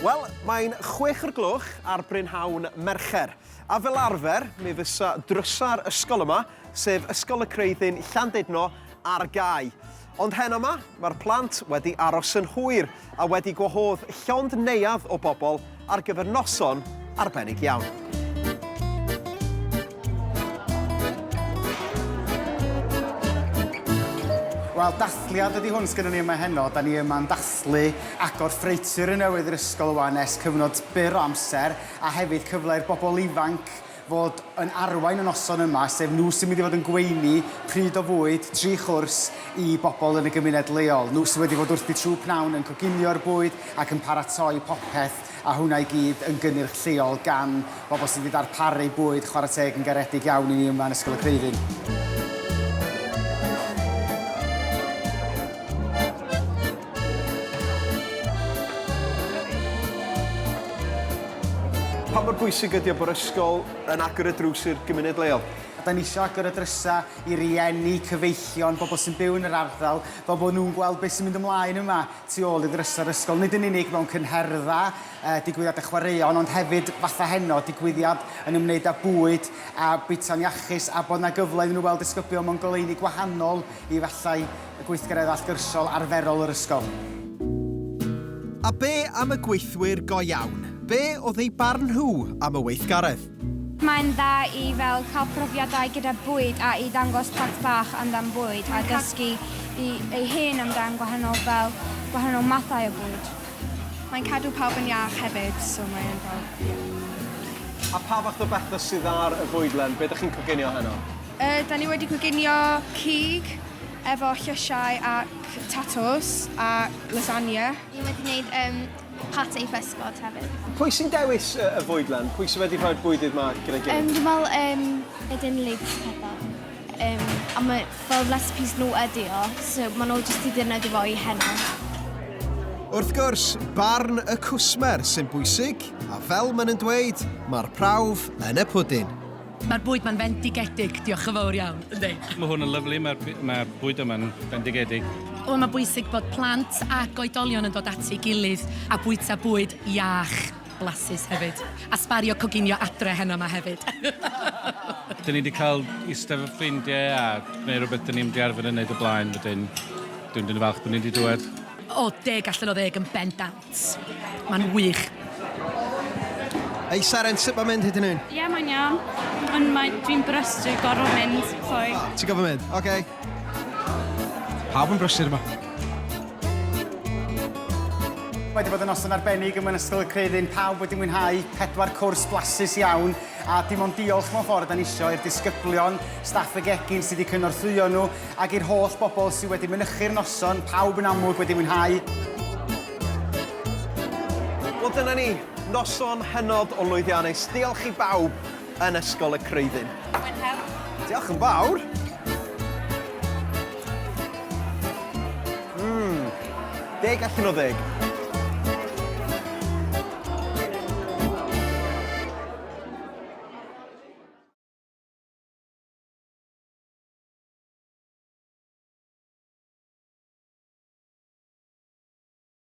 Wel, mae'n chwech o'r gloch ar brynhawn Mercher. A fel arfer, mi fysa drysa'r ysgol yma, sef Ysgol y Creuddyn Llandudno, ar gau. Ond heno 'ma, mae'r plant wedi aros yn hwyr a wedi gwahodd llond neuadd o bobl ar gyfer noson arbennig iawn. Wel, dathliad ydy hwn sgynnon ni yma heno. Da ni yma'n dathlu agor ffreutur yn newydd yr ysgol wan ers cyfnod byr o amser, a hefyd cyfle i'r bobl ifanc fod yn arwain y noson yma, sef nhw sy'n mynd i fod yn gweini pryd o fwyd, tri chwrs, i bobl yn y gymuned leol. Nhw sydd wedi bod wrthi trwy pnawn yn coginio'r bwyd ac yn paratoi popeth, a hwnna i gyd yn gynnyrch lleol gan bobl sydd wedi darparu bwyd, chwarae teg, yn garedig iawn i ni yma yn Ysgol y Creuddyn. Pa mor bwysig ydy o bod ysgol yn agor y drws i'r gymuned leol? Da ni isio agor y drysau i rieni, cyfeillion, bobl sy'n byw yn yr ardal, fel bod nhw'n gweld beth sy'n mynd ymlaen yma tu ôl i ddrysau'r ysgol. Nid yn unig mewn cyngherddau, digwyddiadau chwaraeon, ond hefyd fatha heno, digwyddiad yn ymwneud â bwyd a bwyta'n iachus, a bod 'na gyfle iddyn nhw weld disgyblion mewn goleuni gwahanol i efallai y gweithgaredd allgyrsiol arferol yr ysgol. A be am y gweithwyr go iawn? Be oedd eu barn nhw am y weithgaredd? Mae'n dda i fel cael profiadau gyda bwyd a i ddangos plant bach amdan bwyd a dysgu i ei hun amdan gwahanol fel gwahanol mathau o bwyd. Mae'n cadw pawb yn iach hefyd so mae e'n fel ie. A pa fath o bethau sydd ar y fwydlen? Be dych chi'n coginio heno? Yy, da ni wedi coginio cig efo llysiau ac tatws a lasagne. Ni wedi gwneud yym pate pysgod hefyd. Pwy sy'n dewis y y fwydlen? Pwy sydd wedi rhoi'r bwydydd 'ma gyda'i gilydd? Yym dwi'n meddwl yym ydyn Luke petha. Yym a ma' fel recipes nhw ydi o so ma' nhw jyst 'di defnyddio fo i heno. Wrth gwrs, barn y cwsmer sy'n bwysig, a fel maen nhw'n dweud, mae'r prawf yn y pwdin. Mae'r bwyd 'ma'n fendigedig, diolch yn fawr iawn, yndi. Mae hwn yn lyfli, mae'r mae bwyd yma'n fendigedig. Wel, mae'n bwysig bod plant ac oedolion yn dod at ei gilydd a bwyta bwyd iach, blasus hefyd. A sbario coginio adre heno 'ma hefyd. Dyn ni wedi cael eistedd efo ffrindiau a gwneud rhywbeth dyn ni'm 'di arfer yn neud o blaen, wedyn dwi'n dwi'n falch bod ni wedi dŵad. O, deg allan o ddeg yn bendant. Mae'n wych. Ei Seren, sut mae'n mynd hyd yn hyn? Ie, yeah, mae'n iawn. Ond mae, dwi'n brysur gorfod mynd, sorry. Ah, ti'n gorfod mynd? Oce. Okay. Pawb yn brysur yma. Mae wedi bod yn noson arbennig yma yn Ysgol y Creuddyn. Pawb wedi mwynhau pedwar cwrs blasus iawn. A dim ond diolch mewn ffordd da ni isio i'r disgyblion, staff y gegin sydd wedi cynorthwyo nhw, ac i'r holl bobl sydd wedi mynychu'r noson, pawb yn amlwg wedi mwynhau. Wel dyna ni, noson hynod o lwyddiannus. Diolch i bawb yn Ysgol y Creuddyn. Mwynhewch. Diolch yn fawr. Mmm, deg allan o ddeg.